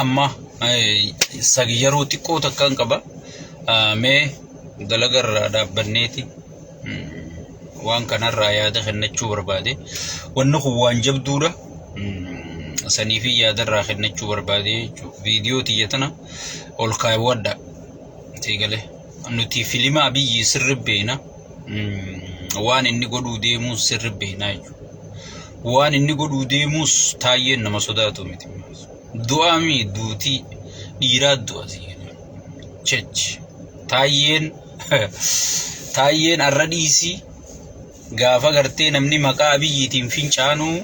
Amma yeroo xiqqoo takkaan qaba. Mee dalagarraa dhaabbanneeti waan kanarraa yaada kennachuu barbaade. Wanni kun waan jabduudha. Saniifi yaadarraa kennachuu barbaade jechuudha. Viidiyoo tiyya tana ol kaawwadha. Siigalee. Nuti filima Abiyyi sirri beena. Waan inni godhuu deemuus sirri beena jechuudha. Waan inni godhuu deemuus taayyeen nama sodaatu miti. Du'aa mi duutii dhiiraa du'a chech. Taayyeen taayyeen arra dhiisii gaafa gartee namni maqaa Abiyyiitiin fincaanuu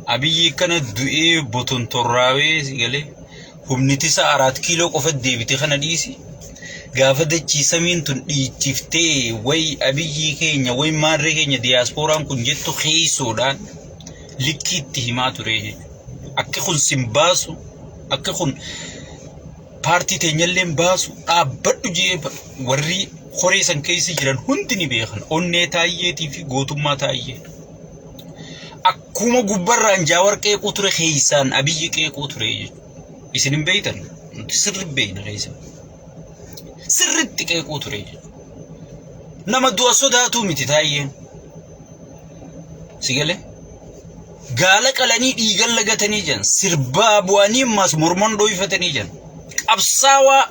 Abiyyi kana du'ee botontorraawee si galee humnitisa araat kiiloo qofa deebite kana dhiisi. Gaafa dachii samiin tun dhiichiftee way Abiyyii keenya way maarree keenya diyaaspooraan kun jettu keessoodhaan likkiitti himaa ture jechuudha. Akki kun sin baasu, akki kun paartii teenyallee hin baasu, dhaabbadhu jee warri koree san keessa jiran hundi ni beekan. Onnee taayyeetii fi gootummaa taayyee. Akkuma gubbarraan Jaawar qeequu ture keessaan Abiyyi qeequu ture jechuudha. Isin hin beektan, nuti sirri beekna keessa. Sirritti qeequu ture jechuudha. Nama du'a sodaatuu miti taayyeen. Si galee? Gaala qalanii dhiigan lagatanii jiran sirbaa bu'anii ammaas morman dhooyfatanii jiran qabsaawaa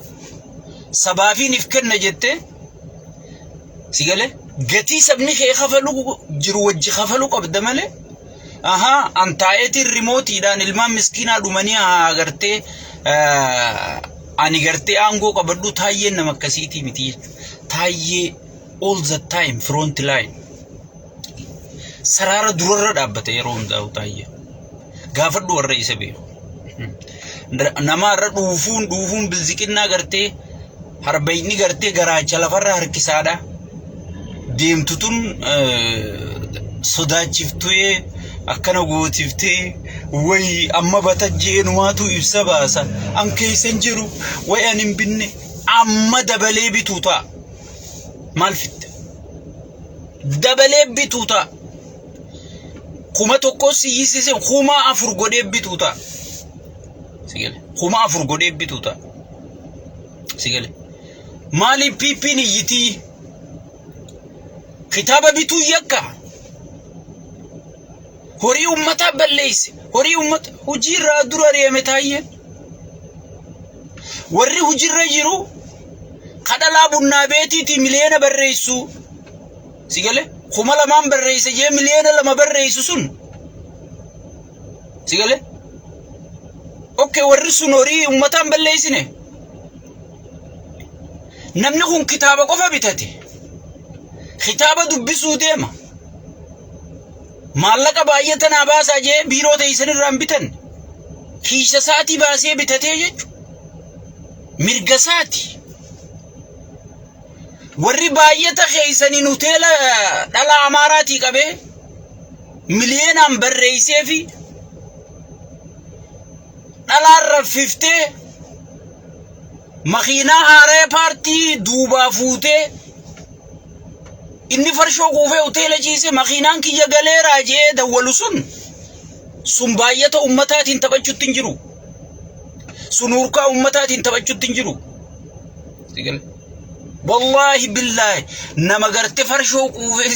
sabaafiin if kenna jettee si galee gatii sabni kee kafalu jiru wajji kafalu qabda malee ahaa an taa'eetiin rimootiidhaan ilmaan miskiinaa dhumanii haa gartee ani gartee aangoo qabadhu taayyeen nama akkasiitii miti jechuudha. Taayyee all the time front line. Saraara durarra dhaabbata yeroo hundaa'u taayyee. Gaafadhu warra isa beeku. Nama irra dhuufuun dhuufuun bilziqinnaa gartee harbayni gartee garaacha lafarra harkisaadha. Deemtu tun sodaachiftee akkana gootiftee wayi amma batajjee numaatu ibsa baasa. An keessan jiru wayi an hin binne amma dabalee bituu ta'a. Maal fitte? Dabalee bituu ta'a. 1000 siyyisise 4000 godhee bituu ta'a. Sigale. 4000 godhee bituu ta'a. Sigale. Maaliif PP'n iyyitii? Kitaaba bituu yakka. Horii uummataa balleesse. Horii uummata hojii irraa dura ari'ame taayyeen. Warri hojiirra jiru kadhalaa bunnaa beetiitii miliyoona barreessu. Si galee 2000 barreesse jee miliyoona 2 barreessu sun. Si galee. Okay, warri sun horii uummataan balleessine. Namni kun kitaaba qofa bitate. Kitaaba dubbisuu deema. Maallaqa baay'ee tanaa baasaa jee biiroo teessan irraa hin bitan. Kiisha isaatii baasee bitatee jechuudha. Mirga isaati. Warri baay'ata keessaniin hoteela dhala Amaaraatii qabee miliyoonaan barreessee fi dhalaan raffiftee makiinaa haaraya paartii duubaa fuutee inni farshoo quufee hoteela ciise makiinaan kiyya galeeraa jee dawwalu sun sun baay'ata ummataatiin taphachuutti hin jiru. Sun hurkaa ummataatiin taphachuutti hin jiru. Wallaahi billaahi nama garte farshoo quufee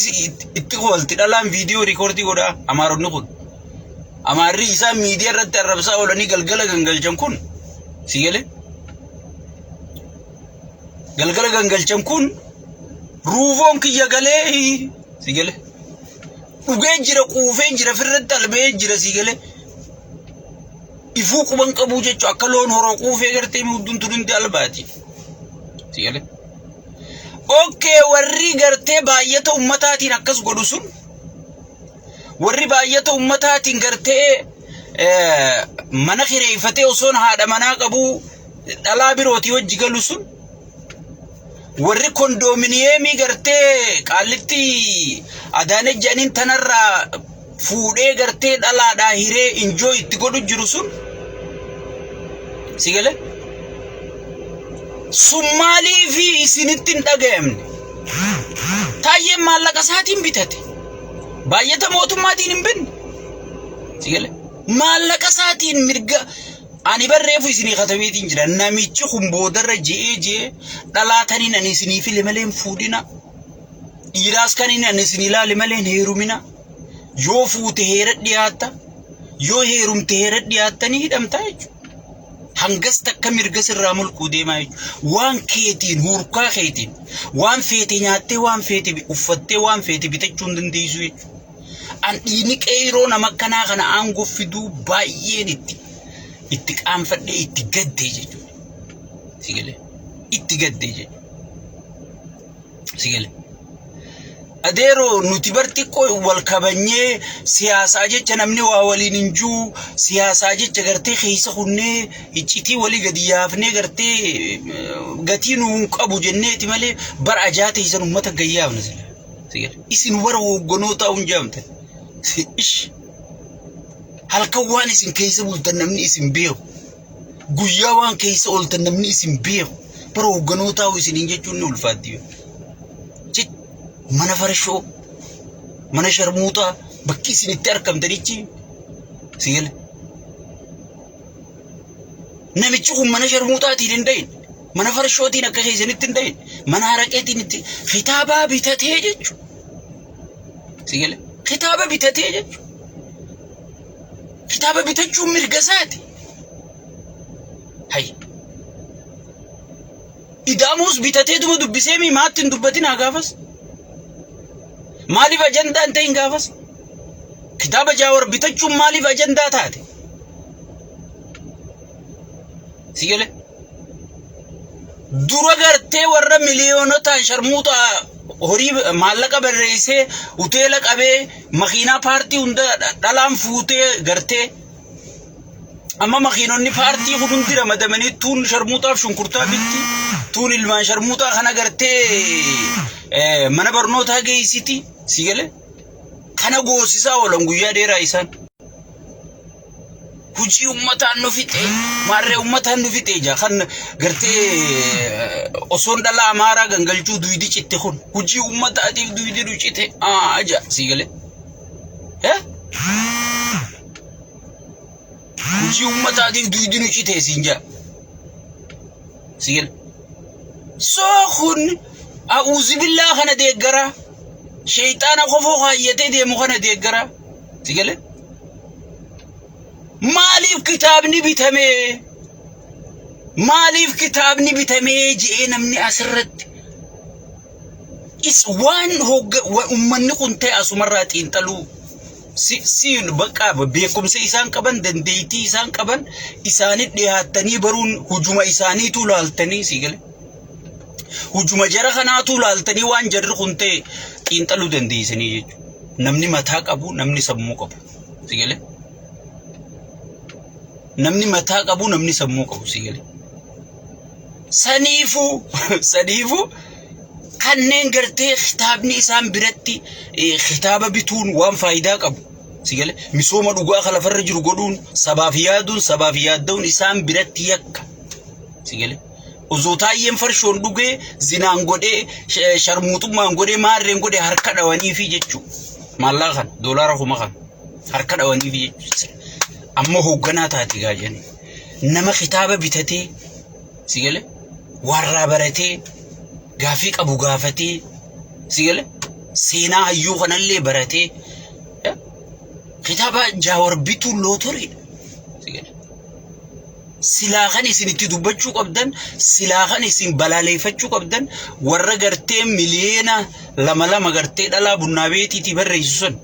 itti kofalti dhalaan viidiyoo riikoordii godhaa amaaronni kun. Amaarri isaan miidiyaa irratti arrabsaa oolanii galgala gangalchan kun si galee? Galgala gangalchan kun ruufoon kiyya galee si galee? Dhugee jira quufee jira firratti albee jira si galee? Ifuu quban qabuu jechuun akka loon horoo quufee gartee mudduun tun hundi albaati. Si galee? Okkee warri gartee baay'ata ummataatiin akkas godhu sun warri baay'ata ummataatiin gartee mana kireeffatee osoon haadha manaa qabuu dhalaa birootii wajji galu sun warri kondoominiyeemii gartee qaallitti Adaanech jedhaniin tanarraa fuudhee gartee dhalaadhaa hiree injoo itti godhu jiru sun si galee sun maaliifi isinitti hin dhagayamne? Taayyeen maallaqa isaatiin bitate. Baay'ata mootummaatiin hin binne. Si galee maallaqa isaatiin mirga Ani barreefu isinii katabeetiin jira. Namichi kun boodarra je'ee je'ee dhalaa taniin ani isinii file malee hin fuudhina. Dhiiraas kan inni ani isinii ilaale malee hin heerumina. Yoo fuute heera dhiyaatta. Yoo heerumte heera dhiyaatta ni hidhamta jechuudha. Hangas takka mirga sirraa mulquu deemaa jechuudha. Waan keetiin hurkaa keetiin waan feete nyaattee, waan feete uffattee, waan feete bitachuu hin dandeessu jechuudha. An dhiini qeeroo nama akkanaa kana aangoo fiduu baay'een itti qaanfadhee itti gaddee jechuudha. Sigalee itti gaddee jechuudha. Sigalee. Adeeroo, nuti bar xiqqoo wal kabanyee, siyaasaa jecha namni waa waliin hin jiru, siyaasaa jecha gartee keessa kunnee iccitii walii gadi yaafnee gartee gatii nu hin qabu jenneeti malee bar ajaa teessan uummata gayyaafna sila. Sigalee. Isin warra hoogganoo ta'uu hin jaamtan. Ish. Halkan waan isin keessa bultan namni isin beeku. Guyyaa waan keessa ooltan namni isin beeku. Bara hoogganoo ta'uu isiniin jechuun ni ulfaatti. Mana farshoo, mana sharmuuxaa bakki isin itti argamtanichi sigale. Namichi kun mana sharmuuxaatiin hin dhayin. Mana farshootiin akka keessanitti hin dhayin. Mana haraqeetiin itti kitaabaa bitatee jechuudha. Sigale. Kitaaba bitatee jechuudha. Kitaaba bitachuun mirga isaati. Hay. Ida'amuus bitateetuma dubbisee mi maatti hin dubbatin haa gaafas. Maaliif ajandaa hin ta'in gaafas? Kitaaba Jaawar bitachuun maaliif ajandaa taate? Sigale. Dura gartee warra miliyoonotaan sharmuuxa horii maallaqa barreessee, hoteela qabee, makiinaa paartii hunda dhalaan fuutee, gartee amma makiinonni paartii kun hundi ramadamanii tuun sharmuuxaaf shunkurtaa bitti, tuun ilmaan sharmuuxaa kana gartee mana barnootaa geessiti. Sigale, kana goosisaa oolan guyyaa dheeraa isaan. Hojii uummataan nu fixe, maarree uummataan nu fixe ija kan gartee osoon dhala Amaaraa gangalchuu duydi citte, kun hojii uummataatiif duydi nu cite aja. Sigale, hojii uummataatiif duydi nu cite siin jaa. Sigale, soo kun a'uuzibillaa kana deeggaraa, sheeyxaana kofoo kaayyatee deemu kana deeggaraa. Sigale, maaliif kitaabni bitame, maaliif kitaabni bitamee je'ee namni asirratti is waan hogga ummanni kun ta'e asumarraa xiinxaluu si bakka beekumsa isaan qaban, dandeettii isaan qaban isaanii dhiyaattanii baruun hujuma isaaniitu laaltanii, si gale, hujuma jara kanaatu laaltanii waan jarri kun ta'e xiinxaluu dandeessanii jechuudha. Namni mataa qabu, namni sammuu qabu, si gale, namni mataa qabu, namni sammuu qabu, si gale, saniifuu kanneen gartee kitaabni isaan biratti kitaaba bituun waan faayidaa qabu, si gale, misooma dhugaa kan lafarra jiru godhuun, sabaaf yaaduun, sabaaf yaadda'uun isaan biratti yakka. Si gale, osoo taayyeen farshoon dhugee, zinaan godhee, sharmuuxummaan godhee, maarreen godhee, harka dhawaniifi jechuu, maallaqa kan doolaara 1000 kan harka dhawaniifi jechuu. Amma hoogganaa taate gaajani nama kitaaba bitatee, si gale, warraa baratee, gaafii qabu gaafatee, si gale, seenaa hayyuu kanallee baratee kitaaba Jaawar bituun lootoriidha. Si gale, silaa kan isin itti dubbachuu qabdan, silaa kan isin balaaleeffachuu qabdan, warra gartee miliyoona 2 2 gartee dhalaa bunnaa beetiitii barreessu san,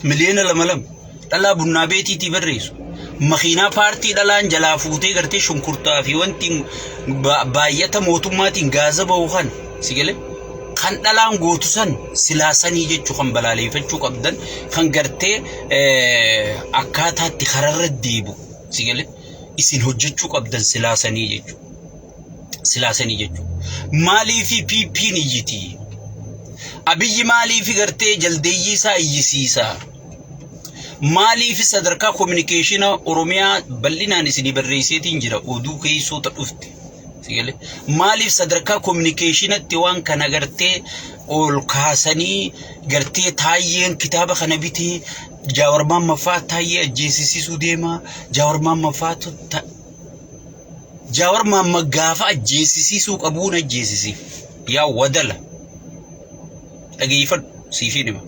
miliyoona 2 2 dhalaa bunnaa beetiitii barreessu, makiinaa paartii dhalaan jalaa fuutee gartee shunkurtaa fi wanti baay'ata mootummaatiin gaaza bahu kan, si gale, kan dhalaan gootu san silaa sanii jechuu kan balaaleeffachuu qabdan, kan gartee akkaataatti kararra deebu, si gale, isin hojjechuu qabdan silaa sanii jechuu, silaa sanii jechuu. Maaliifi PP'n iyyiti? Abiyyi maaliifi gartee jaldeeyyii isaa iyyisiisa? Maaliif sadarkaa communication Oromiyaa bal'inaan isinii barreesseetiin jira, oduu keessoota dhufte. Sigalee maaliif sadarkaa communicationatti waan kana gartee ol kaasanii gartee Taayyeen kitaaba kana bitee, Jaawar Maammaffaa Taayyee ajjeesisiisuu deema, Jaawar Maammaffaa Jaawar Maamma gaafa ajjeesisiisuu qabuun ajjeesisiif. Yaa wadala, dhageeffadhu, siifiin hima.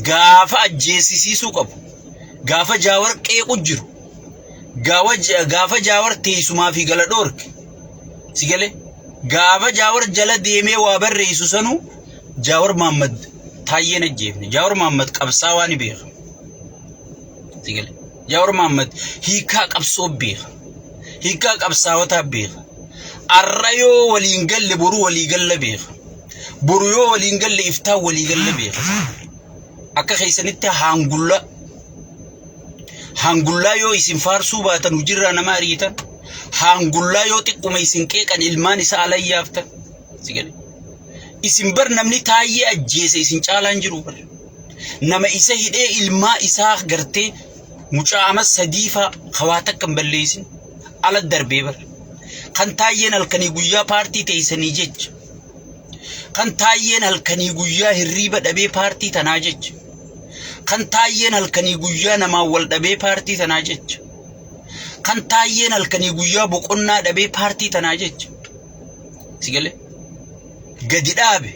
Gaafa ajjeesisiisuu qabu, gaafa Jaawar qeequ jiru, gaafa Jaawar teessumaa fi gala dhoorke, si galee, gaafa Jaawar jala deemee waa barreessu sanuu Jaawar Maammad Taayyeen ajjeefne. Jaawar Maammad qabsaawaa ni beeka. Si galee, Jaawar Maammad hiikaa qabsoo beeka, hiikaa qabsaawotaa beeka. Arra yoo waliin galle boru walii galla beeka, boru yoo waliin galle iftaan walii galla beeka. Akka keessanitti haangullaa haangullaa yoo isin faarsuu baatan hojiirraa nama ariitan, haangullaa yoo xiqquma isin qeeqan ilmaan isaa alayyaaftan. Si galee, isin bar namni Taayyee ajjeese isin caalaan jiru bar. Nama isa hidhee ilmaa isaa gartee mucaa ama sadiifaa hawaa takka hin balleessin ala darbee bar. Kan Taayyeen halkanii guyyaa paartii teessanii jecha, kan Taayyeen halkanii guyyaa hirriiba dhabee paartii tanaa jecha, kan Taayyeen halkanii guyyaa namaan wal dhabee paartii tanaa jecha, kan Taayyeen halkanii guyyaa boqonnaa dhabee paartii tanaa jecha, si galee, gadi dhaabe,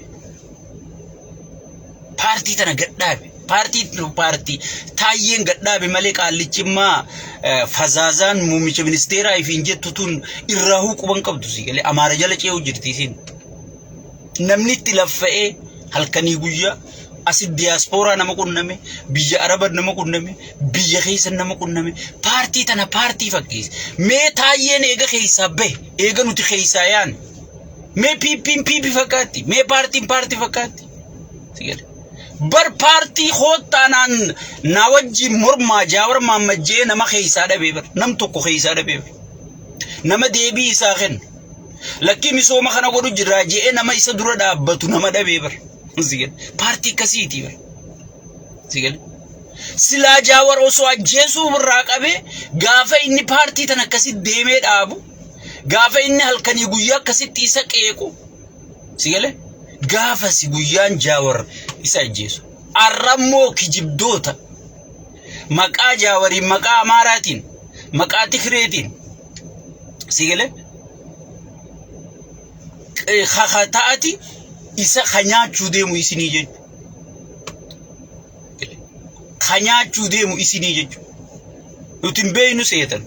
paartii tana gad dhaabe, paartii paartii Taayyeen gad dhaabe malee qaallichimmaa fazaazaan muummicha ministeeraa ifiin jettu tun irraa quban qabdu. Si galee, Amaara jala ce'uu jirti isin. Namni itti laffa'ee halkanii guyyaa asit diyaaspooraa nama qunname, biyya Araba nama qunname, biyya keessa nama qunname, paartii tana paartii fakkeesse. Mee Taayyeen eega keessaa bahe, eega nuti keessaa yaane, mee PPn PP fakkaatti? Mee paartiin paartii fakkaatti? Si galee, bar paartii koottaanaan na wajjin mormaa Jaawar Maammad jee nama keessaa dhabee bar, nam tokko keessaa dhabee bar, nama deebii isaa kennu, lakkii misooma kana godhu jirraa je'ee nama isa dura dhaabbatu nama dhabee bar. Si galee, paartii akkasiiti bar. Si galee, silaa Jaawar osoo ajjeesuu irraa qabee, gaafa inni paartii tana akkasitti deemee dhaabu, gaafa inni halkanii guyyaa akkasitti isa qeequ, si galee, gaafasi guyyaan Jaawar isa ajjeesu. Arrammoo kijibdoota maqaa Jaawariin, maqaa Amaaraatiin, maqaa Tikireetiin, si galee, kakataati isa ka nyaachuu deemu isinii jechuudha. Ka nyaachuu deemu isinii jechuudha. Nuti hin beeknu seetan.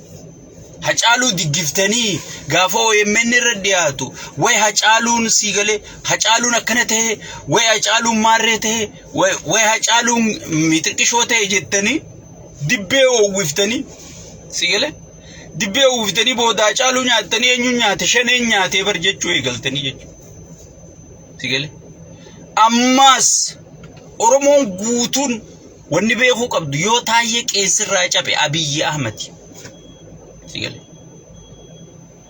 Hacaaluu diggiftanii gaafa OMN irra dhiyaatu, way Hacaaluun sii galee, Hacaaluun akkana ta'e, way Hacaaluun maarree ta'e, way Hacaaluun mixiqqishoo ta'e jettanii dibbee oowwiftanii, si galee, dibbee oowwiftanii booda Hacaaluu nyaattanii, eenyuun nyaate, shaneen nyaatee bar jechuu eegaltanii jechuudha. Si galee, ammaas Oromoon guutuun wanni beekuu qabdu, yoo Taayyee qeensirraa cabe Abiyyi Ahmad. Si galee,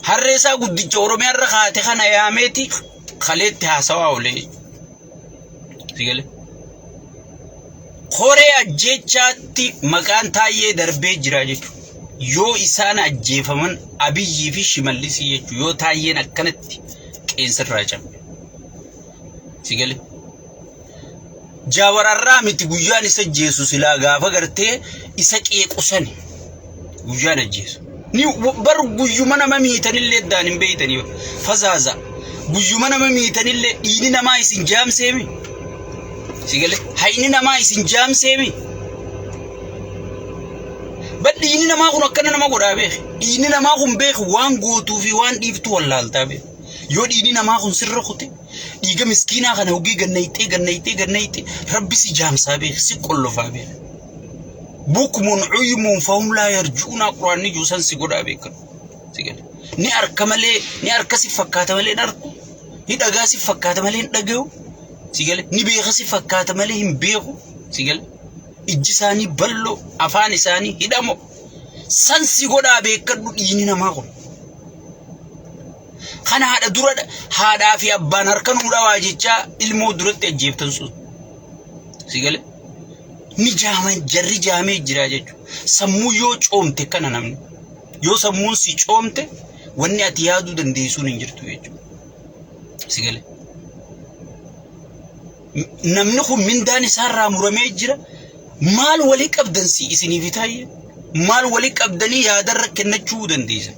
harree isaa guddicha Oromiyaa irra kaate kana yaameeti kaleetti haasawaa oolee. Si galee, koree ajjeechaatti maqaan Taayyee darbee jira jechuudha. Yoo isaan ajjeefaman Abiyyii fi Shimallisii jechuudha. Yoo Taayyeen akkanatti qeensirraa cabe. Si galee, Jaawararraa miti guyyaan isa ajjeesu, silaa gaafa gartee isa qeequ sani guyyaan ajjeesu. Ni bar guyyuma nama miitanillee daan hin beeytanii fazaaza. Guyyuma nama miitanillee dhiini namaa isin jaamseemi. Si galee, hayni namaa isin jaamseemi. Bar dhiini namaa kun akkana nama godhaa beeki. Dhiini namaa kun beeki, waan gootuu fi waan dhiiftu wallaaltaa beeki. Yoo dhiini namaa kun sirra kute, dhiiga miskiinaa kana hogii gannayxee gannayxee gannayxee, rabbi si jaamsaa beeki, si qollofaa beeki. بكم عمي فهم لا يرجعون quraanni juusan si godhaa beekan. Si gale. Ni arka malee, ni arka si fakkaata malee hin arku. Ni dhagaa si fakkaata malee hin dhagayu. Si gale. Ni beeka si fakkaata malee hin beeku. Si gale. Ijji isaanii bal'oo, afaan isaanii hidhamo. San si godhaa beekadhu dhiini namaa kun. Kana haadha dura haadhaa fi abbaan harka nuu dhawaa jechaa ilmoo duratti ajjeeftan sun. Si gale. Ni jaaman, jarri jaamee jira jechuudha. Sammuu yoo coomte kana namni. Yoo sammuun si coomte Wanni ati yaaduu dandeessuun hin jirtu jechuudha. Si galee. Namni kun mindaan isaarraa muramee jira. Maal walii qabdan si isiniif taayye? Maal walii qabdanii yaadarra kennachuu dandeessan?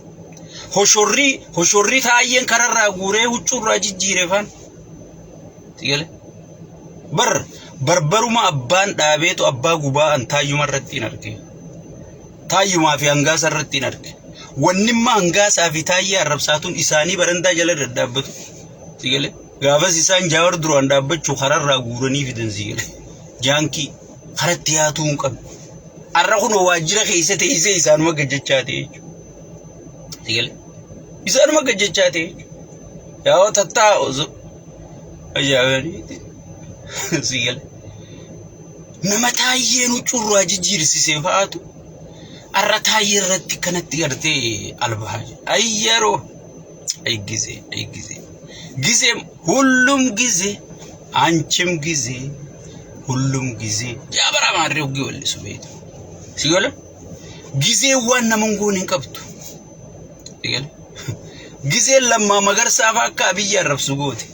Hoshorrii hoshorrii taayyeen kararraa guuree huccuurraa jijjiire faan. Si galee. Bar barbaruma abbaan dhaabeetu abbaa gubaa an taayyuma irratti hin arge. Taayyumaa fi hangaasa irratti hin arge. Wannimma hangaasaa fi taayyee arrabsaatuun isaanii barandaa jala daddaabbatu. Si galee. Gaafas isaan jaawar duraan dhaabbachuu kararraa guuranii fidan si galee. Jaankii karatti yaatuu hin qabne. Arra kunoo waajjira keessa teessee isaanuma gajjachaa ta'e jechuudha. Si galee. Isaanuma gajjachaa ta'e jechuudha. Yaa tattaa osoo ajaa'ibaniiti. Si galee. Nama taayyeen huccuurraa jijjiirsisee fa'aatu arra taayyee irratti kanatti gartee albahaa jira. Ayyaroo. Ay gizee, ay gizee. Gizeem hullum gizee, anchim gizee, hullum gizee. Yaa bara maarree hoggii wallisu beektu. Si gala? Gizeen waan nama hin goone hin qabdu. Si gala? Gizeen lammaa magarsaa fa'aa akka abiyyi arrabsu goote.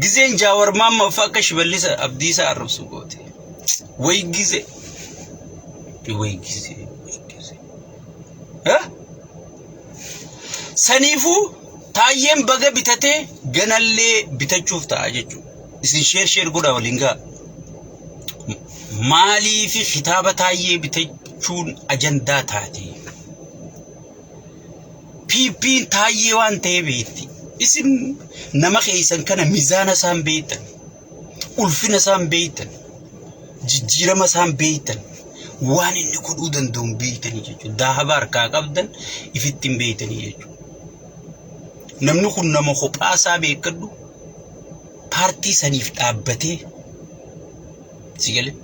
Gizeen Jaawar Maammaa fa'aa akka Shimallisa Abdiisaa arrabsu goote. Way gizee. Way gizee. Way gizee. Eh? Saniifuu taayyeen baga bitatee ganallee bitachuuf ta'a jechuudha. Isin sheer sheer godhaa waliin ga'a. Maaliif kitaaba taayyee bitachuun ajandaa taate? PP'n taayyee waan ta'ee beekti. Isin nama keessan kana mizaana isaan beektan, ulfina isaan beektan, jijjiirama isaan beektan, waan inni godhuu danda'u hin beektanii jechuudha. Daahaba harkaa qabdan ifitti hin beektanii jechuudha. Namni kun nama kophaa isaa beekadhu paartii saniif dhaabbatee si galee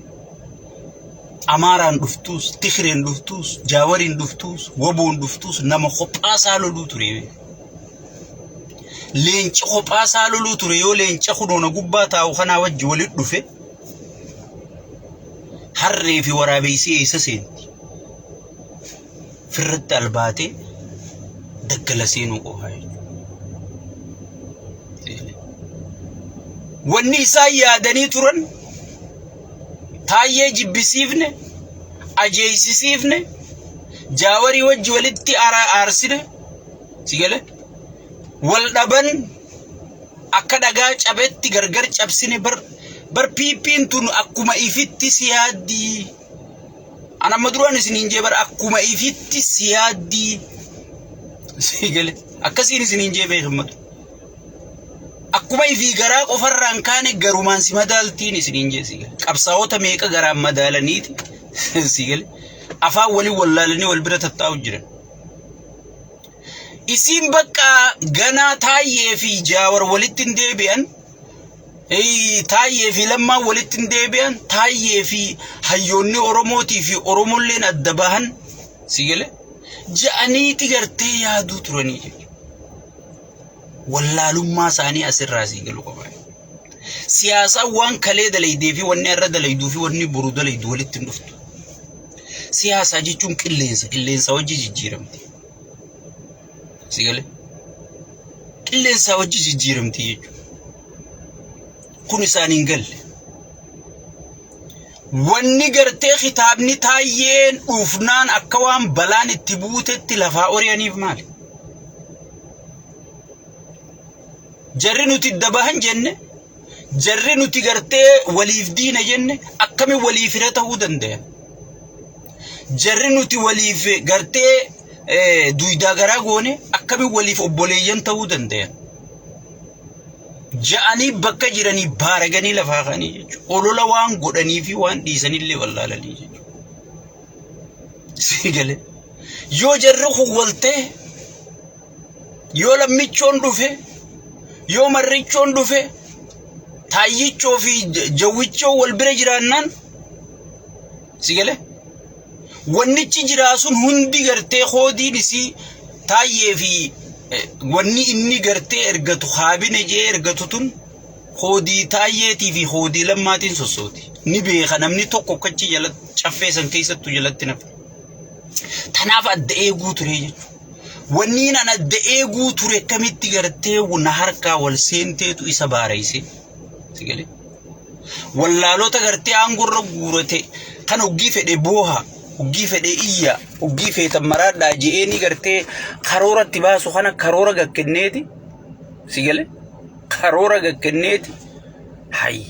Amaaraan dhuftuus, Tigreen dhuftuus, Jaawariin dhuftuus, Waboon dhuftuus nama kophaa isaa loluu ture. Leenci kophaa isaa loluu ture yoo leenca kunoona gubbaa taa'u kanaa wajji walitti dhufe harree fi waraabessi eessa seenti? Firratti albaatee daggala seenuu qofaa jechuudha. Wanni isaan yaadanii turan taayyee jibbisiifne, ajeessisiifne, jaawarii wajji walitti aarsine, si gale wal dhaban akka dhagaa cabetti gargar cabsine bar bar piippiin tun akkuma ifitti si yaaddii. An amma duraan isiniin jee bar akkuma ifitti si yaaddii. Si gale akkasiin isiniin jee beekammatu. Akkuma ifii garaa qofarraan kaane garumaan si madaaltiin isiniin jee si gale. Qabsaa'ota meeqa garaan madaalaniiti si gale. Afaan waliin wallaalanii wal bira tattaa'u jiran. Isiin bakka ganaa taayyee fi jaawar walitti hin deebi'an. Taayyee fi lammaan walitti hin deebi'an. Taayyee fi hayyoonni Oromootii fi Oromolleen adda bahan si gale. Ja'aniiti gartee yaaduu turanii jechuudha. Wallaalummaa isaanii asirraa sii galu qaba. Siyaasaan waan kalee dalaydee fi wanni har'a dalayduu fi wanni boru dalaydu walitti hin dhuftu. Siyaasaa jechuun qilleensa, qilleensa wajji jijjiiramti. Si galee? Qilleensaa wajji jijjiiramti jechuudha. Kun isaan hin galle. Wanni gartee kitaabni taayyeen dhufnaan akka waan balaan itti buutetti lafaa ori'aniif maali? Jarri nuti dabahan jenne, jarri nuti gartee waliif diina jenne akkamiin waliif hira ta'uu danda'an? Jarri nuti waliif gartee duydaa garaa goone akkamiin waliif obboleeyyan ta'uu danda'an? Ja'anii bakka jiranii baaraganii lafaa ka'anii jechuudha. Olola waan godhanii fi waan dhiisanillee wallaalanii jechuudha. Si galee. Yoo jarri kun waltee yoo lammichoon dhufe yoo marrichoon dhufe taayyichoo fi jawwichoo wal bira jiraannaan si galee. Wannichi jiraa sun hundi gartee koodiin isii taayyee fi wanni inni gartee ergatu kaabine jee ergatu tun koodii taayyeetii fi koodii lammaatiin sossooti. Ni beeka namni tokko kachi jala caffee san keessattuu jalatti nafa. Tanaaf adda eeguu ture jechuudha. Wanniin an adda eeguu ture akkamitti gartee na harkaa wal seenteetu isa baareyse. Si galee? Wallaalota gartee aangorra guurate kan hoggii fedhe booha, hoggii fedhe iyya, hoggii feetan maraadhaa je'eenii gartee karoora itti baasu kana karoora gakkenneeti. Si galee? Karoora gakkenneeti. Hayy.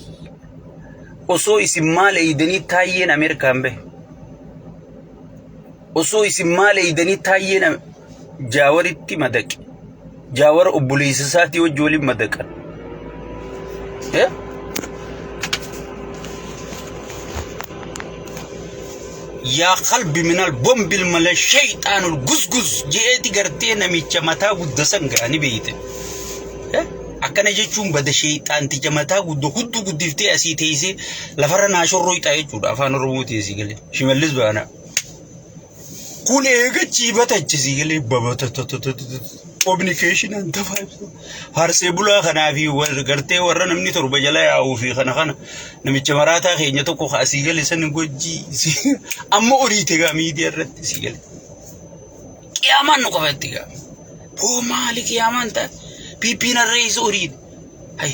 Osoo isin maal eeydanii taayyeen Ameerikaan bahe. Osoo isin maal eeydanii taayyeen Jaawaritti madaqe. Jaawara obboleessa isaatii wajji waliin madaqan. Eh? Yaa qalbi minal bombil mala shayxaanul gusgus je'eeti gartee namicha mataa gudda san gaani beeyte. Eh? Akkana jechuun bada shayxaanticha mataa gudda hudduu guddiftee asii teessee lafarra naa shorroyxaa jechuudha afaan Oromootiin si galee. Shimallis baanaa. Kun eega ciibatachi si galee communication tafaa ibsa. Faarsee bulaa kanaa fi gartee warra namni torba jala yaa'uu fi kana kana namicha maraataa keenya tokko ka asii gale san gojjii amma oriite gaa miidiyaa irratti si gale. Qiyaamaan nu qabatti gaa. Hoo maali qiyaamaan taate? PP'n harree isa oriite. Hay.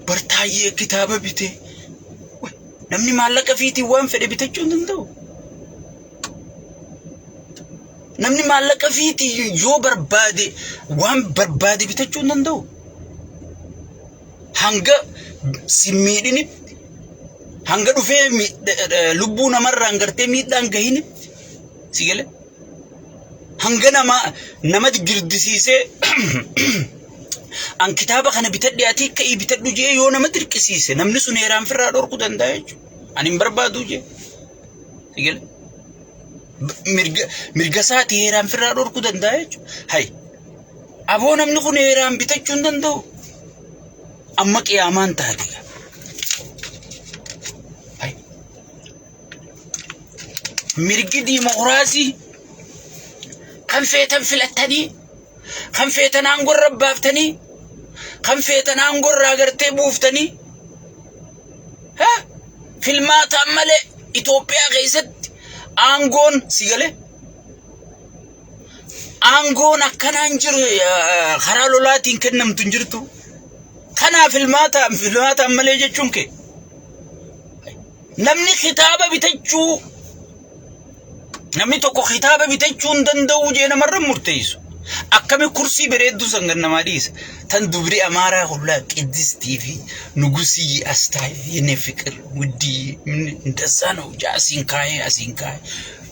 Bartaayyee kitaaba bitee. Namni maallaqa fiitiin waan fedhe bitachuu hin danda'u. Namni maallaqa fiitiin yoo barbaade waan barbaade bitachuu hin danda'u. Hanga si miidhinitti, hanga dhufee lubbuu namarraan gartee miidhaan gahinitti si galee hanga nama nama girdisiisee an kitaaba kana bitadhe ati ka'ii bitadhu jee yoo nama dirqisiise namni sun heeraan firraa dhorkuu danda'a jechuudha. Ani hin barbaadu jee. Si galee? Mirga mirga isaati heeraan firraa dhorkuu danda'a jechuudha. Hay aboo namni kun heeraan bitachuu hin danda'u. Amma qiyaamaan taate. Hay mirgi diimokiraasii kan feetan filattanii kan feetan aangorra baaftanii kan feetan aangorraa gartee buuftanii ha? Filmaataan malee Itoophiyaa keessatti aangoon si galee aangoon akkanaan jiru karaa lolaatiin kennamtu hin jirtu. Kanaaf filmaataan filmaataan malee jechuun kee namni kitaaba bitachuu namni tokko kitaaba bitachuu hin danda'u jee namarra murteessu. Akkami kursii bareedduu san gad namaa dhiisa. Tan dubri Amaaraa hullaa Qiddistii fi Nugusii Astaay yene fiqir wuddii እንደዛ ነው asiin kaayee asiin kaayee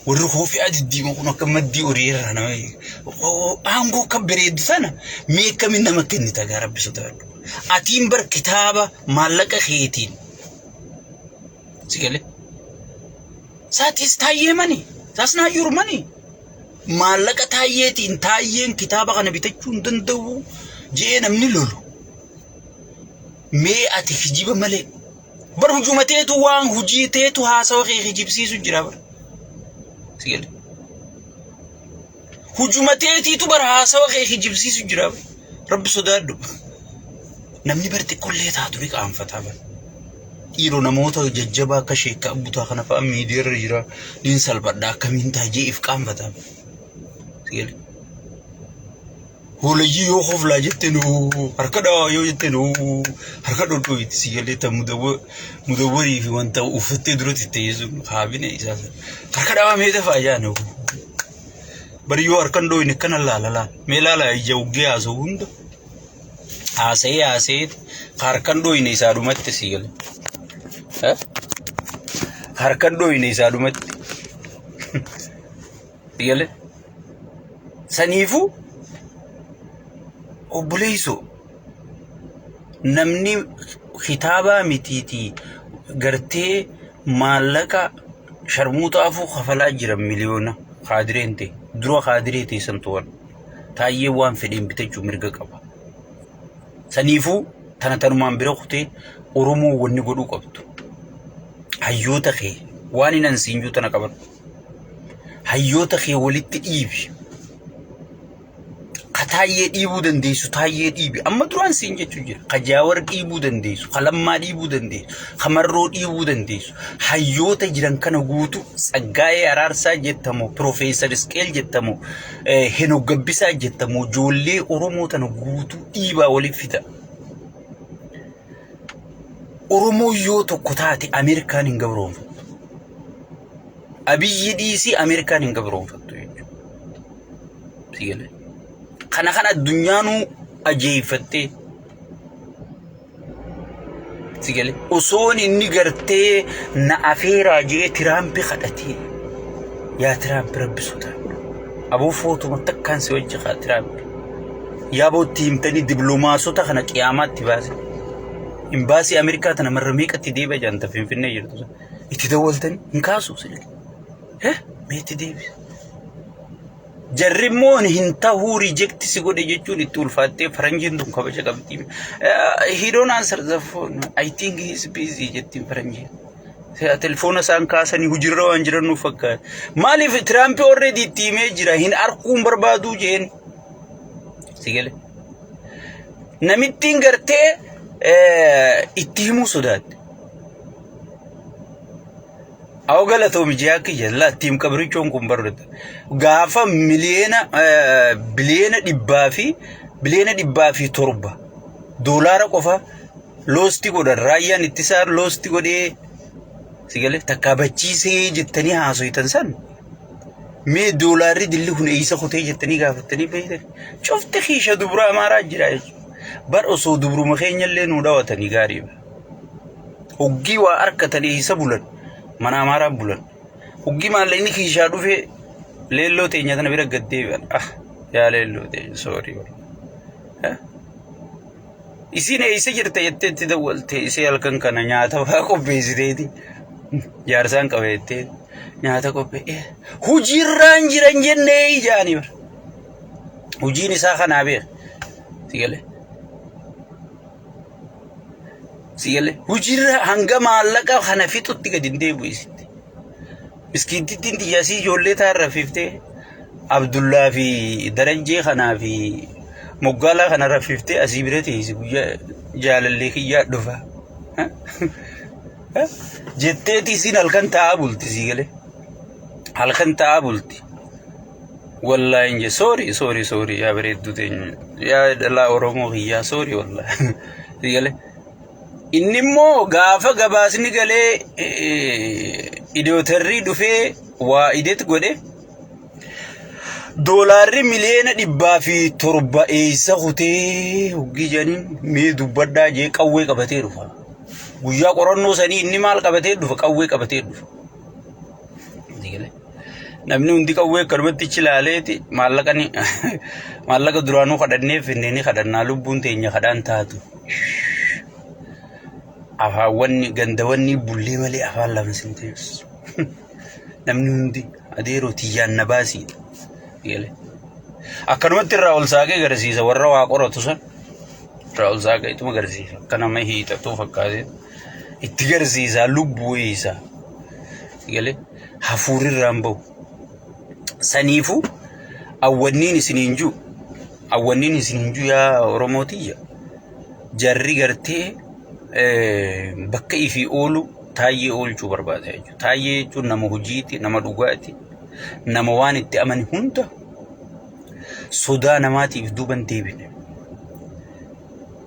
warri koofiyaa diddiimoo kun akka maddii horii irraa nama aangoo akka bareeddu sana mee akkamiin nama kennita gaa rabbi sodaadhu. Atiin bar kitaaba maallaqa keetiin si galee saatis taayyee mani that's not your money. Maallaqa taayyeetiin taayyeen kitaaba kana bitachuu hin danda'u je'ee namni lolu. Mee ati kijiba malee bar hujuma teetu waan hujii teetu haasawa kee kijibsiisu jira bar. Si galee. Hujuma teetiitu bar haasawa kee kijibsiisu jira bar. Rabbi sodaadhu. Namni bar xiqqollee taatu ni qaanfataa bar. Dhiiroo namoota jajjabaa akka sheekka abbutaa kana fa'a miidiyaarra jira. Niin salphadha akkamiin ta'a jee if qaanfataa bar. Si galee. Hoolayyii yoo koflaa jette nuu harka dhawaa yoo jette nuu harka dhodhooyti si galee ta mudawwarii fi wanta uffattee duratti ta'ee sun kaabine isaa sana. Harka dhawaa mee dafaa jaa nuu. Bari yoo harkan dhooyne akkana laala laala. Mee laala ija uggee haasa'u hunda. Haasa'ee haasa'ee harkan dhooyne isaa dhumatti si galee. Harkan dhooyne isaa dhumatti. Si galee. Saniifuu obboleessoo namni kitaabaa mitiitii gartee maallaqa sharmuuxaafuu kafalaa jiran miliyoona kaadireen ta'e dura kaadiree ta'e san to'an taayyee waan fedheen bitachuu mirga qaba. Saniifuu tana tanumaan bira kutee Oromoo wanni godhuu qabdu. Hayyoota kee waan hin ansiinjuu tana qabadhu. Hayyoota kee walitti dhiibi. Ka Taayyee dhiibuu dandeessu Taayyee dhiibi. Amma duraan siin jechuu jira. Ka Jaawar dhiibuu dandeessu, ka Lammaa dhiibuu dandeessu, ka Marroo dhiibuu dandeessu. Hayyoota jiran kana guutuu Tsaggaayee Araarsaa jettamoo, Piroofeesar Isqeel jettamoo, Henok Gabbisaa jettamoo ijoollee Oromoo tana guutuu dhiibaa waliif fida. Oromoo yoo tokko taate Ameerikaan hin gabroonfattu. Abiyyi dhiisii Ameerikaan hin gabroonfattu jechuudha. Si galee? Kana kan addunyaanuu ajeeffattee si galee osoon inni gartee na afeeraa jee Tiraampi kadhatee yaa Tiraampi rabbi sodaadhu. Aboo footuma takkaan si wajji kaa Tiraampi. Yaa bootti himtanii diplomaasota kana qiyaamaatti baase. Imbaasii Ameerikaa tana marra meeqatti deebi'a jaanta Finfinnee jirtu. Itti dawwaltanii hin kaasu silki. Eh mee itti deebisa. Jarri immoo hin tahuu reject si godhe jechuun itti ulfaattee faranjiin tun kabaja qabdi. He don't answer the phone. I think he is busy jettiin faranjiin. Telefoona isaan kaasanii hojiirra waan jiran nuuf fakkaata. Maaliif Tiraamp already itti himee jira hin arkuun barbaaduu jeen. Si gale. Namittiin gartee itti himuu sodaatte. Awwa galatoomi ji'a kiyya laattiim qabrichoon kun barreessa. Gaafa miliyoona biliyoona dhibbaa fi biliyoona 107 doolaara qofa loosti godhan raayyaan ittisaa loosti godhee si galee takkaa bachiisee jettanii haasoytan san mee doolaarri dilli kun eessa kutee jettanii gaafattanii beektan cufti kiisha dubra amaaraa jira jechuudha. Bar osoo dubruma keenyallee nuu dhawatanii gaarii. Hoggii waa arkatan eessa bulan? Mana Amaaraa bulan. Hoggii maallaqni kiishaa dhufee leelloo teenya tana bira gad deebi'an. Ah yaa leelloo teenya soorii. Isiin eessa jirta jettee itti dawwalte isee halkan kana nyaata fa'aa qopheessiteeti. Jaarsaan qaba jettee nyaata qophee. Hojiirraan jiran jennee ijaanii bara. Hojiin isaa kanaa beeka. Si galee. Si galee hojiirra hanga maallaqa kana fixutti gadi hin deebi'u isitti. Miskiintittiin xiyyaasii ijoollee taan rafiftee Abdullaa fi Darajjee kanaa fi Moggaalaa kana rafiftee asii bira teessi guyyaa jaalallee kiyyaa dhufa. Jetteeti isiin halkan taa'aa bulti sii galee. Halkan taa'aa bulti. Wallaahi hin jee sorry sorry sorry yaa bareedduu teenya yaa dhalaa Oromoo kiyyaa sorry wallaahi. Sii galee. Inni immoo gaafa gabaasni galee idootarrii dhufee waa idet godhe doolaarri miliyoona 107 eessa kutee hoggii jedhaniin mee dubbadhaa jee qawwee qabatee dhufa. Guyyaa qorannoo sanii inni maal qabatee dhufa? Qawwee qabatee dhufa. Namni hundi qawwee akkanumatti ichi ilaaleeti maallaqa ni maallaqa duraanuu kadhannee finne ni kadhannaa lubbuun teenya kadhaan taatu. Afaawwanni gandawanni bullee malee afaan lama sin teessu. Namni hundi adeeroo tiyyaan na baasiidha. Akkanumatti irraa ol saaqee agarsiisa warra waa qoratu san irraa ol saaqee ituma agarsiisa. Akka nama hiixatuu fakkaatee itti agarsiisa lubbuu isaa. Galee hafuurri irraa hin bahu. Saniifuu awwanniin isiniin jiru awwanniin isiniin jiru yaa Oromootiyya jarri gartee bakka ifii oolu Taayyee oolchuu barbaada jechuudha. Taayyee jechuun nama hojiiti, nama dhugaati, nama waan itti amane hunda sodaa namaatiif duuba hin deebine.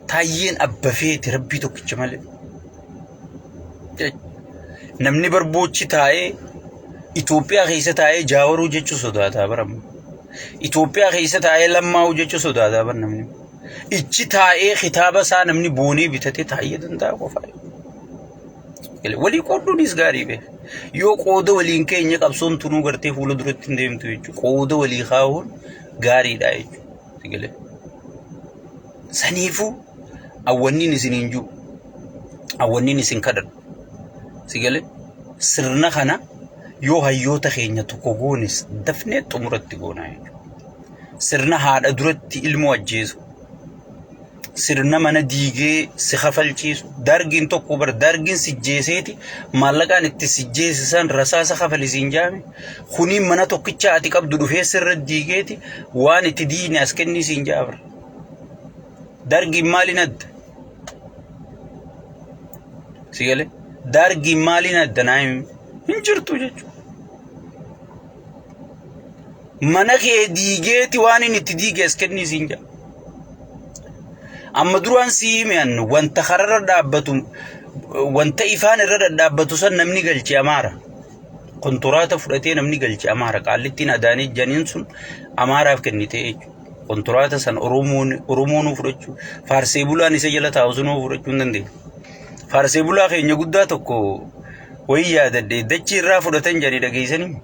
Taayyeen abba feeti rabbii tokkicha malee. Namni barboochi taa'ee Itoophiyaa keessa taa'ee jaawaruu jechuu sodaataa baramu. Itoophiyaa keessa taa'ee lammaa'uu jechuu sodaataa bar namni. Ichi taa'ee kitaaba isaa namni boonee bitatee taa'ee danda'a qofaa. Walii qoodduunis gaarii bee. Yoo qooda waliin keenya qabsoon tunuu gartee fuula duratti hin deemtu jechuudha. Qooda walii kaa'uun gaariidha jechuudha. Saniifuu awwanniin isiniin jiru awwanniin isin kadhadhu. Si galee sirna kana yoo hayyoota keenya tokko goones dafnee xumuratti goonaa jechuudha. Sirna haadha duratti ilmoo ajjeesu. Sirna mana diigee si kafalchiisu. Dargiin tokko bar dargiin si jeeseeti maallaqaan itti si jeesisan rasaasa kafalisiin jaame. Kuniin mana tokkicha ati qabdu dhufee sirra diigeeti waan itti diine as kennii siin jaabra. Dargiin maaliin adda? Si galee? Dargiin maaliin adda naa himi? Hin jirtu jechuudha. Mana kee diigeeti waan inni itti diige as kennii siin jedha. Amma duraan si hime an wanta kararra dhaabbatu wanta ifaan irra dhadhaabbatu san namni galche Amaara. Konturaata fudhatee namni galche Amaara. Qaallittiin Adaanee janiin sun Amaaraaf kennite jechuudha. Konturaata san Oromoon Oromoonuu fudhachuu faarsee bulaan isa jala taa'u sunuu fudhachuu hin dandeenye. Faarsee bulaa keenya guddaa tokko wayii yaadadhe dachii irraa fudhatan jedhanii dhageessanii.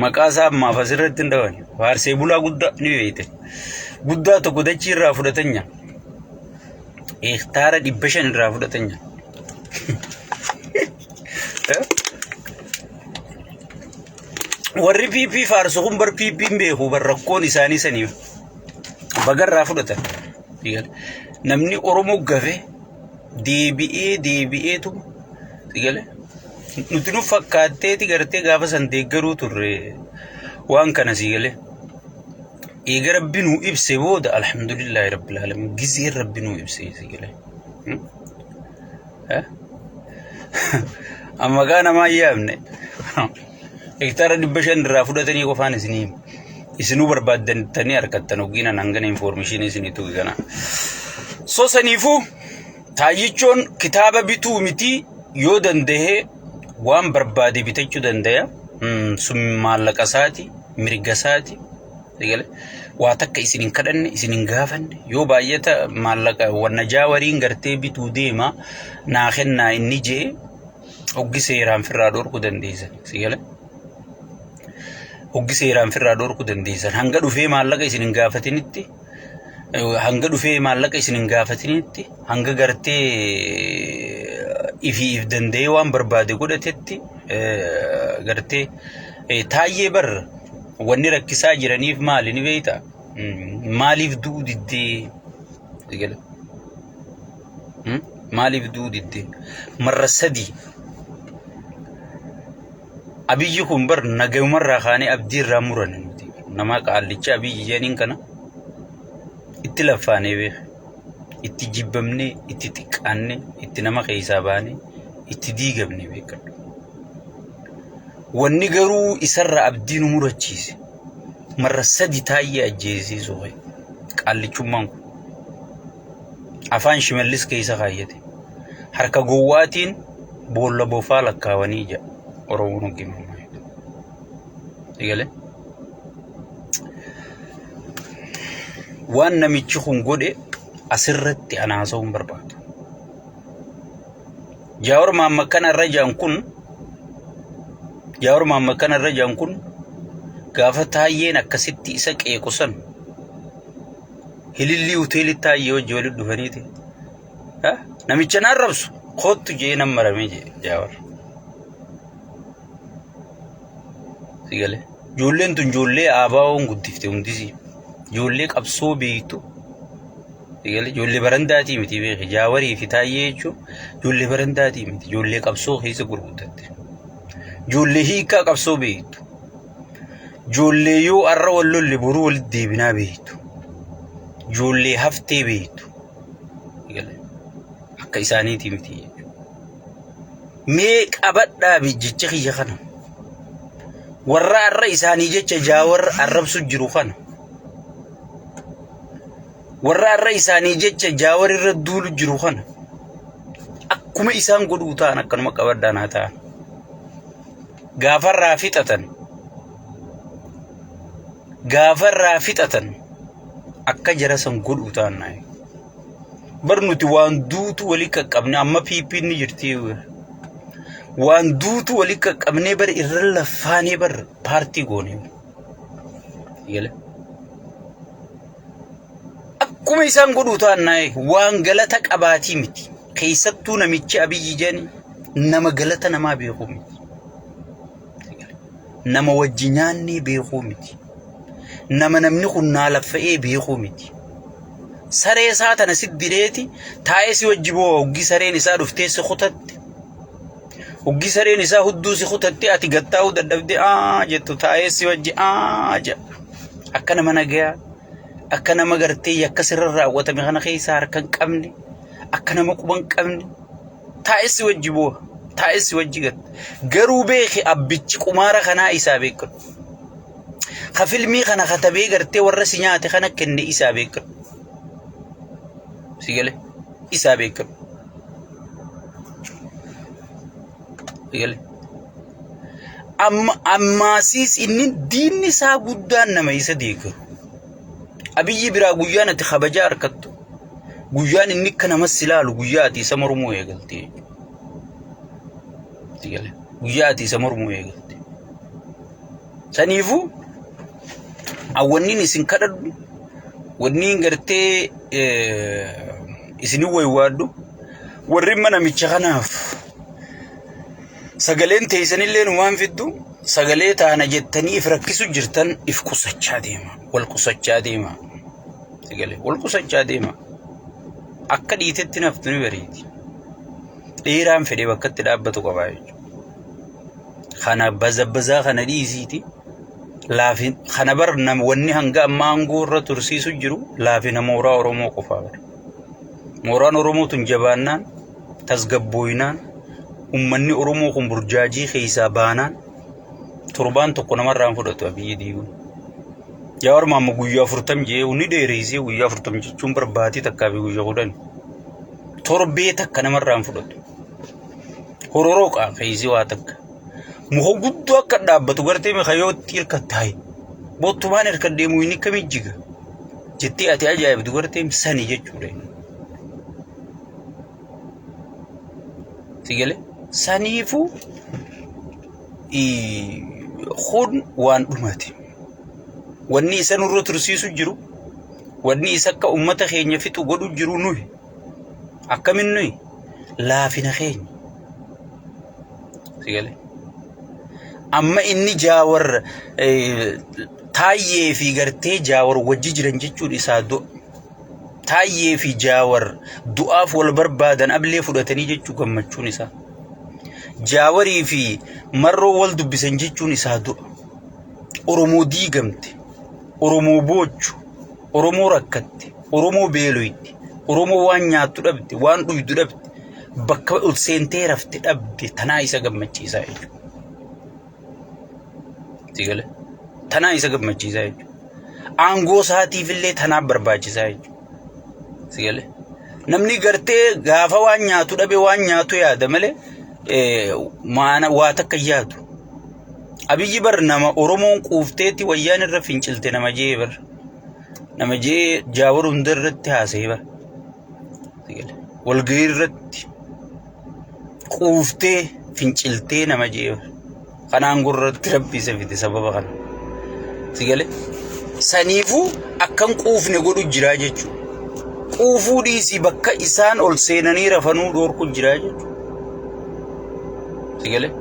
Maqaa isaa ammaaf asirratti hin dhawan. Faarsee bulaa guddaa ni beekte. Guddaa tokko dachii irraa fudhatan nyaa. Hektaara 500 irraa fudhatan nyaa. Warri PP faarsu kun bar PP hin beeku bar rakkoon isaanii saniif bagarraa fudhatan. Namni Oromoo gafe deebi'ee deebi'eetu sigale nuti nu fakkaatteeti gartee gaafa san deeggaruu turre waan kana sigale. Eega rabbi nuu ibse booda alhamdulillahi rabbil alamin gizeen rabbi nuu ibse sigale. Amma gaa namaa hin yaamne. Hektaara 500 irraa fudhatanii qofaan isinii hima. Isinuu barbaaddantanii harkattan hoggina hangana infoormeeshinii isinii tuqe kana. So saniifuu taayyichoon kitaaba bituu miti yoo danda'e waan barbaade bitachuu dandaya. Sun maallaqa isaati, mirga isaati. Eegale waa takka isin hin kadhanne isin hin gaafanne yoo baay'ata maallaqa wanna jaawariin gartee bituu deema naa kennaa inni jee hoggi seeraan firraa dhorkuu dandeessan si gale hoggi seeraan firraa dhorkuu dandeessan hanga dhufee maallaqa isin hin gaafatinitti hanga dhufee maallaqa isin hin gaafatinitti hanga gartee ifii if danda'ee waan barbaade godhatetti gartee taayyee bar wanni rakkisaa jiraniif maali ni beektaa? Maaliif du'uu diddee? Eegale. Maaliif du'uu diddee? Marra sadii. Abiyyi kun bar nagayumarraa kaanee abdii irraa muranne nuti. Nama qaallicha abiyyi jedhaniin kana itti laffaanee beeka. Itti jibbamnee, itti xiqqaannee, itti nama keessaa baanee, itti diigamne beekadhu. Wanni garuu isarraa abdii nu murachiise marra sadi taayyee ajjeesiisuu ka'e. Qaallichummaan kun. Afaan Shimallis keessa kaayyate. Harka gowwaatiin boolla bofaa lakkaawanii jedha Oromoon hoggimammaa. Egalee. Waan namichi kun godhe asirratti ana haasa'uu hin barbaadu. Jaawar Mahammad kana irra jiran kun Jaawar Mahammad kana irra jiran kun gaafa taayyeen akkasitti isa qeequ san hilillii hoteelii taayyee wajji walitti dhufaniiti. Namicha na arrabsu kottu jee nan maramee jee Jaawar. Si galee. Ijoolleen tun ijoollee ABO'n guddifte hundisii. Ijoollee qabsoo beektu. Eegale ijoollee barandaatii miti beeki. Jaawarii fi Taayyee jechuun ijoollee barandaatii miti. Ijoollee qabsoo keessa gurguddatte. Ijoollee hiikaa qabsoo beektu. Ijoollee yoo har'a wal lolle boruu walitti deebinaa beektu. Ijoollee haftee beektu. Eegale akka isaaniitii miti jechuudha. Mee qabadhaa jecha kiyya kana. Warra har'a isaanii jecha jaawar arrabsu jiru kana. Warra har'a isaanii jecha jaawar irra duulu jiru kana akkuma isaan godhuu ta'an akkanuma qabadhaan haa ta'an. Gaafarraa fixatan gaafarraa fixatan akka jara san godhuu ta'an naa. Bar nuti waan duutu walii qaqqabne amma PP'n ni jirti. Waan duutu walii qaqqabnee bar irra laffaanee bar paartii goone. Gale. Akkuma isaan godhuu ta'an naa waan galata qabaatii miti. Keessattuu namichi Abiyyi jedhani nama galata namaa beekuu miti. Nama wajji nyaannee beekuu miti. Nama namni kun naa laffa'ee beekuu miti. Saree isaa tana si direeti taa'ee si wajji boo'a hoggii sareen isaa dhuftee si kutatte. Hoggii sareen isaa hudduu si kutatte ati gattaa'uu dadhabdee aa jettu taa'ee si wajji aa jedha. Akka nama nagayaa akka nama gartee yakka sirra raawwatame kana keessaa harka hin qabne akka nama quba hin qabne taa'ee si wajji boo'a taa'ee si wajji gatta. Garuu beeki abbichi qumaara kanaa isaa beekadhu. Ka filmii kana katabee gartee warra si nyaate kana kenne isaa beekadhu. Si gale isaa beekadhu. Si gale. Amma ammaasiis inni diinni isaa guddaan nama isa deeggaru. Abiyyi biraa guyyaan ati kabajaa harkattu. Guyyaan inni akka namas si ilaalu guyyaa ati isa mormuu eegalte jechuudha. Si gale. Guyyaa ati isa mormuu eegalte. Saniifuu wanniin isin kadhadhu wanniin gartee isinin waywaadhu warri namicha kanaaf sagaleen teessanillee numaan fiddu sagalee taana jettanii if rakkisu jirtan if qusachaa deema wal qusachaa deema sagalee wal qusachaa deema akka dhiitetti naftu ni bareedi dheeraan fedhee bakka itti dhaabbatu qabaa jechuudha. Kana bazabbazaa kana dhiisiiti laafin kana bar nam wanni hanga ammaa aangoo irra tursiisu jiru laafina mooraa Oromoo qofaa bar. Mooraan Oromoo tun jabaannaan tasgabbooynaan ummanni Oromoo kun burjaajii keessaa baanaan torbaan tokko namarraa hin fudhatu Abiyyi diiguun. Jawaar Maamma guyyaa 40 jee ni dheereessee guyyaa 40 jechuun barbaatii takkaa fi guyyaa 10 torbee takka namarraa hin fudhatu. Hororoo qaa keessi waa takka. Muka guddoo akka dhaabbatu gartee muka yoo itti hirkatte hayi. Bottumaan hirkadhee muyni akkamii jiga. Jettee ati ajaa'ibdu gartee sani jechuudha. Si galee? Saniifuu kun waan dhumate. Wanni isa nurra tursiisu jiru, wanni isa akka uummata keenya fixu godhu jiru nuyi. Akkamin nuyi? Laafina keenya. Si galee? Amma inni jaawar taayyee fi gartee jaawar wajji jiran jechuun isaa du'a. Taayyee fi jaawar du'aaf wal barbaadan ablee fudhatanii jechuu gammachuun isaa. Jaawarii fi marroo wal dubbisan jechuun isaa du'a. Oromoo diigamte, Oromoo boochu, Oromoo rakkatte, Oromoo beeloyte, Oromoo waan nyaattu dhabde, waan dhuydu dhabde, bakka ol seentee rafte dhabde tanaa isa gammachiisaa jechuudha. Si galee? Tanaa isa gammachiisaa jechuudha. Aangoo isaatiif illee tanaaf barbaachisaa jechuudha. Si galee? Namni gartee gaafa waan nyaatu dhabe waan nyaatu yaada malee waa takka hin yaadu. Abiyyi bar nama Oromoon quufteetti wayyaan irra fincilte nama jee bar. Nama jee jaawar hunda irratti haasa'e bar. Walgahii irratti quuftee finciltee nama jee bar. Kanaan gurratti rabbi isa fide sababa kana. Si galee? Saniifuu akkan quufne godhu jiraa jechuudha. Quufuu dhiisii bakka isaan ol seenanii rafanuu dhoorku jiraa jechuudha. Si galee?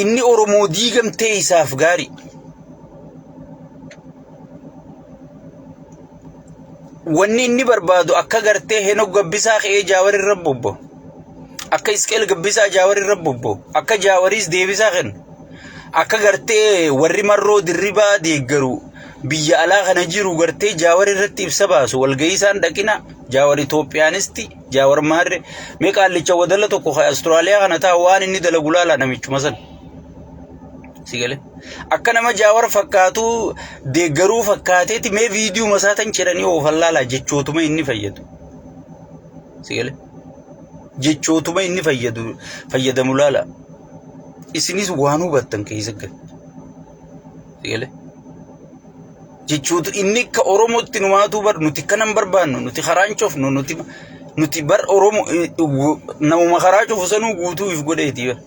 Inni Oromoo diigamtee isaaf gaarii. Wanni inni barbaadu akka gartee Henok Gabbisaa ka'ee Jaawar irra bobba'u. Akka Isqeel Gabbisaa Jaawar irra bobba'u. Akka Jaawariis deebisaa kennu. Akka gartee warri marroo dirribaa deeggaru biyya alaa kana jiru gartee Jaawar irratti ibsa baasu. Walgahii isaan dhaqina Jaawar Itoophiyaanisti Jaawar Maarre mee qaallicha wadala tokko kan Awustiraaliyaa kana taa'u waan inni dalagu laala namichuma sana. Si galee? Akka nama Jaawar fakkaatu deeggaruu fakkaateeti mee viidiyoo isaa tan ciranii oofan laalaa jechootuma inni fayyadu. Si galee? Jechootuma inni fayyadu fayyadamu laala. Isinis waan hubattan keessa galu. Si galee? Jechoota inni akka Oromootti numaatuu bar nuti kana hin barbaannu nuti karaan cufnu nuti nuti bar Oromo namuma karaa cufu sanuu guutuu if godheeti bar.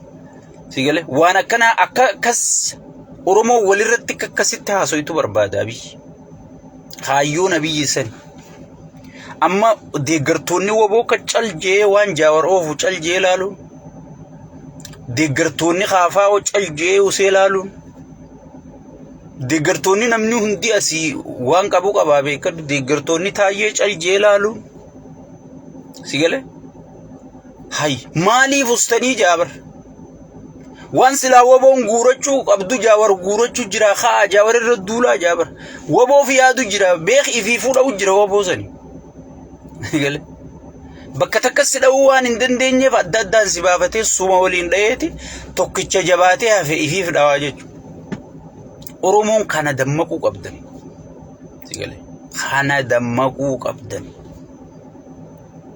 Si galee waan akkanaa akka akkas Oromoo walirratti akka akkasitti haasoytu barbaada Abiyyi. Kaayyoon Abiyyi sani. Amma deeggartoonni waboo akka cal jee waan jaawar oofu cal jee laaluun deeggartoonni kaafaa'oo cal jee usee laaluun Deeggartoonni namni hundi asii waan qabu qabaa beekadhu. Deeggartoonni Taayyee caljee laaluun si galee? Hay maaliif ustanii jaabar? Waan silaa woboon guurachuu qabdu Jaawar guurachuu jira kaa Jaawar irra duulaa jaabar. Woboof yaadu jira beek ifii fuudhau jira woboo sani. Gale. Bakka takka si dha'uu waan hin dandeenyeef adda addaan si baafatee suma waliin dha'eeti tokkicha jabaatee hafe ifiif dhawaa jechuudha. Oromoon kana dammaquu qabdan. Si gale. Kana dammaquu qabdan.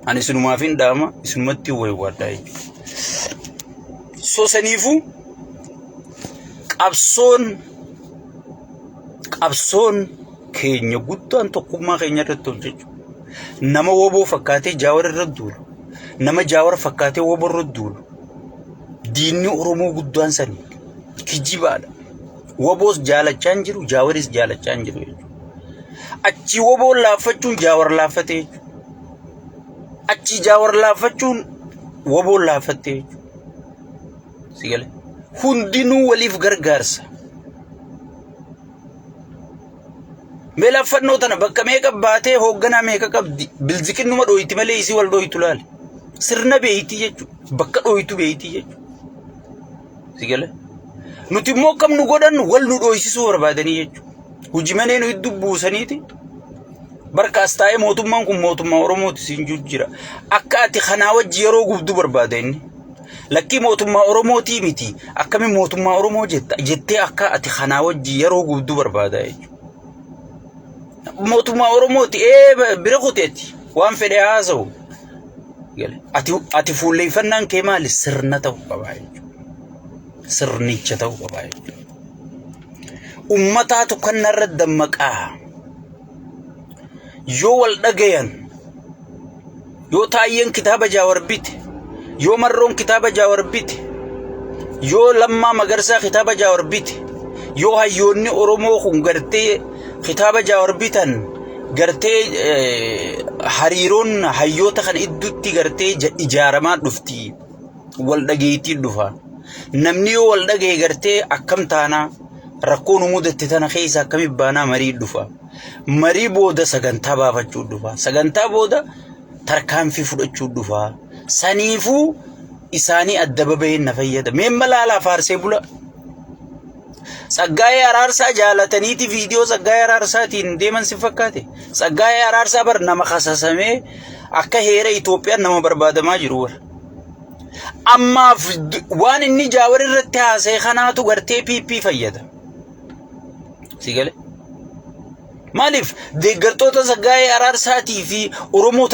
Ani isinumaaf hin dhaama isinumatti waywaadhaa jechuudha. So saniifuu qabsoon keenya guddaan tokkummaa keenya irratti hojjechuu. Nama woboo fakkaatee Jaawar irra duulu. Nama Jaawar fakkaatee woboo irra duulu. Diinni Oromoo guddaan sani kijibaadha. Woboos jaalachaa hin jiru, Jaawaris jaalachaa hin jiru jechuudha. Achii woboon laaffachuun Jaawar laaffatee jechuudha. Achii Jaawar laaffachuun woboon laaffattee jechuudha. Si galee? Hundinuu waliif gargaarsa. Mee laaffannoo tana bakka meeqa baatee hoogganaa meeqa qabdi? Bilziqinnuma dhooyti malee isii wal dhooytu laali. Sirna beeyti jechuudha. Bakka dhooytu beeyti jechuudha. Si galee? Nuti immoo akkam nu godhan wal nu dhooysisuu barbaadanii jechuudha. Hojii manee nu hedduu buusaniiti. Barka as taa'ee mootummaan kun mootummaa Oromooti siin jiru jira. Akka ati kanaa wajji yeroo gubdu barbaada inni. Lakkii mootummaa Oromootii miti. Akkamiin mootummaa Oromoo jetta jettee akka ati kanaa wajji yeroo gubdu barbaada jechuudha. Mootummaa Oromooti ee bira kuteeti waan fedhe haasa'u. Ati fuulleeffannaan kee maali? Sirna ta'uu qaba jechuudha. Sirnicha ta'uu qaba jechuudha. Ummataatu kanarra dammaqaa. Yoo wal dhagayan, yoo Taayyeen kitaaba Jaawar bite, yoo Marroon kitaaba Jaawar bite, yoo Lammaa Magarsaa kitaaba Jaawar bite, yoo hayyoonni Oromoo kun gartee kitaaba Jaawar bitan gartee hariiroon hayyoota kana idduutti gartee ijaaramaa dhufti. Wal dhageettiin dhufa. Namni yoo wal dhagaye gartee akkam taanaa rakkoo nu mudatte tana keessa akkamitti baanaa marii dhufa. Marii booda sagantaa baafachuu dhufa. Sagantaa booda tarkaanfii fudhachuu dhufa. Saniifuu isaanii adda baba'een na fayyada. Mee malaalaa faarsee bula. Tsaggaayee Araarsaa jaalataniiti viidiyoo Tsaggaayee Araarsaatiin deeman si fakkaate. Tsaggaayee Araarsaa bar nama kasasamee akka heera Itoophiyaan nama barbaadamaa jiru bar. Ammaaf waan inni Jaawar irratti haasa'e kanaatu gartee PP fayyada. Si gale? Maaliif deeggartoota Tsaggaayee Araarsaatii fi Oromoo